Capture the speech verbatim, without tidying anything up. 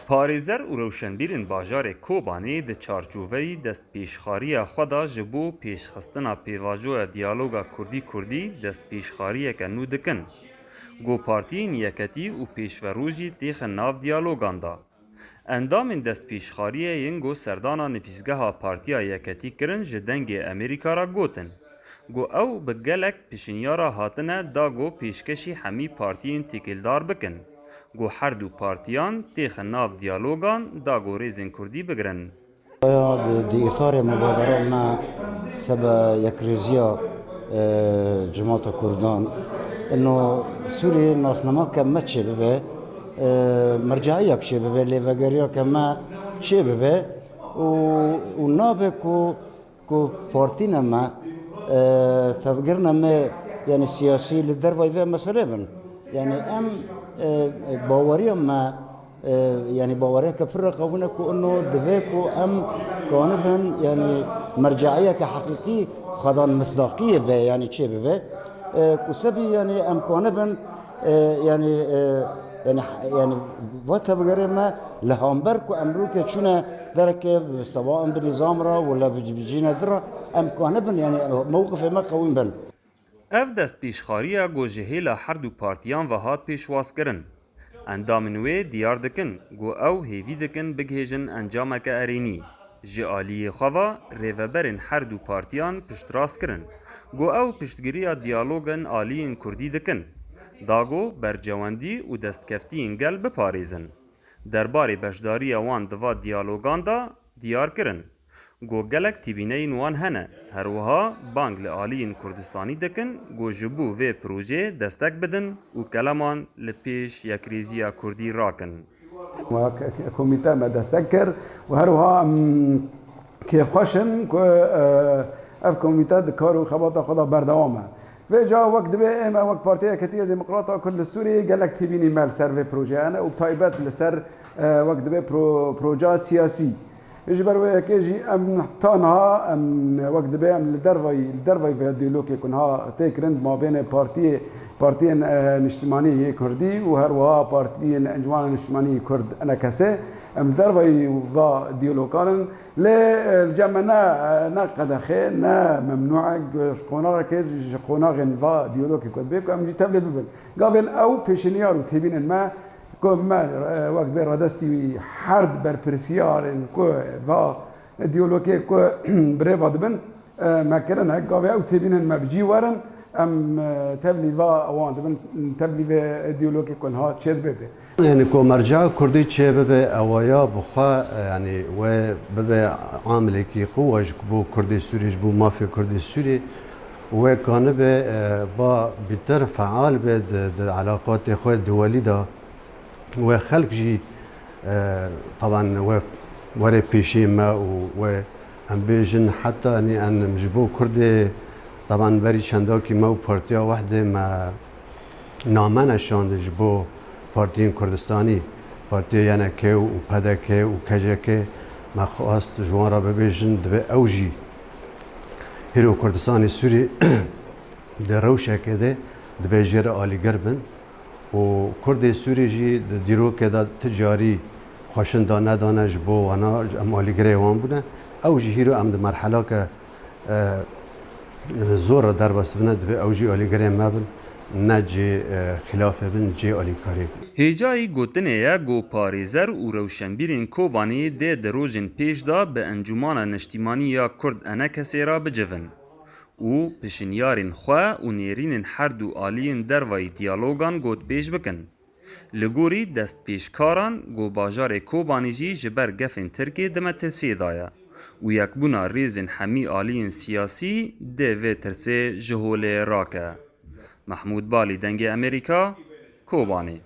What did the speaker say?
Parêzer û rewşenbîrên bajarê Kobanê di çarçoveyî destpêşxariya xwe de ji bo pêşxistina pêvajoya diyaloga Kurdî-Kurdî destpêşxariyeke nû dikin. Ku partiyên yeketî û pêşverû jî têxin nav diyalogan de. Endamên destpêşxariyê yên ku serdana nivîsgeha Partiya Yeketî kirin ji Dengê Amerîka re gotin ku ew bi gelek pişinyara hatine da ku pêşkêşî hemî partiyên têkildar bikin ku her du partiyan têxin nav diyalogan da ku rêzên Kurdî bigirin. Ya di, di îtarê mubadera me sebe yekrêziya, e, cemata Kurdan. Ino Sûriyê nasnameke me çêbibe, e, merceiyek çêbibe, lêvegeriyeke me çêbibe û, û nabe ku, ku partîne me, e, tevgirine me, yani siyasî li dervayî vê meselê bin. Yani em, e, baweriya me, e, yani baweriyeke pir reqewîn e ku ino divê ku em kanibin, yani merceiyeke heqîqî xwedan misdaqiyê be, yani çêbibe. E, ku sebî yani em kanibin, e, yani, e, yani, yani va tevgerê me li hember ku em rûkê çûne dereke seba em bi nîzam re wala bi, bi cîne din re em kanibin, yani mewqifê me qewîn bin. Ev destpêşxariya ku ji hêla her du partiyan ve hat pêşwazkirin. Endamên wê diyar dikin ku ew hêvî dikin bigihêjin encameke erênî. Ji aliyê xwe ve rêveberên her du partiyan piştrast kirin ku ew piştgiriya diyalogên aliyên Kurdî dikin, da ku bercewendî û destkeftiyên gel biparêzin. Derbarê beşdariya wan di va diyalogan de diyar kirin ku gelek tîbîneyên wan hene, her wiha bang li aliyên Kurdistanî dikin ku ji bo vê projeyê destek bidin û keleman li pêş yekrêziya Kurdî rakin. Komîte me destek kir û her wiha em kêfxweş in ku, e, ev komîte di kar û xebata xwe de berdewam e. Vêca wek divê ême wek Partiya Yeketiya Demokrata Kurd li Sûriyê gelek têbînî me li ser vê projeyane û bi taybet li ser, e, wek divê pro-, proja siyasî. Ji ber wê yekê jî em ta niha em wek divê em li dervayî, li dervayî vê diyalogê ku niha tê kirin di mabênê partiyê, partiyên, e, niştimanî yê Kurdî û her wiha partiyên Encûmena Niştimanî Kurd, E N K S, em li dervayî va diyalogan in. Lê, e, li cem me ne, e, ne qedexê, ne memnû e, ji qonaxekê, ji qonaxên va diyalogê ku dibê ku em jî tevlê bibin. Gavên ew pêşniyar û têbînên me ku me, e, wek divê radestî her berpirsiyarên ku va diyalogê ku bi rê ve dibin, e, me kirine. Gavê ew têbînên me bi cî werin, em, e, tevlî va wan dibin, tevlî vê diyalogê ku niha çêdibe bê. Yanî ku merceya Kurdî çê bibe, ewaya bi xwe, yanî wê bibe amilekî qûwe ji bo Kurdê Sûrî, ji bo mafê Kurdê Sûrî, wê kanibe, e, va bîtir feal be di, di elaqatê xwe duwelî de. Wê xelk jî, e, taban wê were pêşî me û wê em bêjin heta, yanî em ji bo Kurdê, taban berî çendakî me û Partiya Wehdê me name neşandin ji bo partiyên Kurdistanî, partiyê Y N K û P D K û K C K, me xwest ji wan re bibêjin, divê ew jî hîro Kurdistanê Sûrî di rewşekê de divê jê re alîgir bin û Kurdê Sûrî jî di dîrokê de ti carî xweşin da nedane ji bo wana, em alîgirê wan bûne. Ew jî hîro em di merhelake e, zor re derbas dibine, divê ew jî alîgirê me bin, ne cê, e, xilafê bin, cê alîkariyê bin. Hêcayî gotinê ye ku parêzer û rewşenbîrên Kobanê dê di rojên pêş de bi Encûmana Niştîmanî ya Kurd, E N K S'ê re bicivin û pişinyarên xwe û nêrînên her du aliyên dervayî diyalogan gotpêş bikin. Li gorî destpêşkaran, ku bajarê Kobanê jî ji ber gefên Tirkê di metirsiyê de ye û yekbûna rêzên hemî aliyên siyasî dê vê tirsê ji holê rake. Mehmûd Balî, Dengê Amerîka, Kobanê.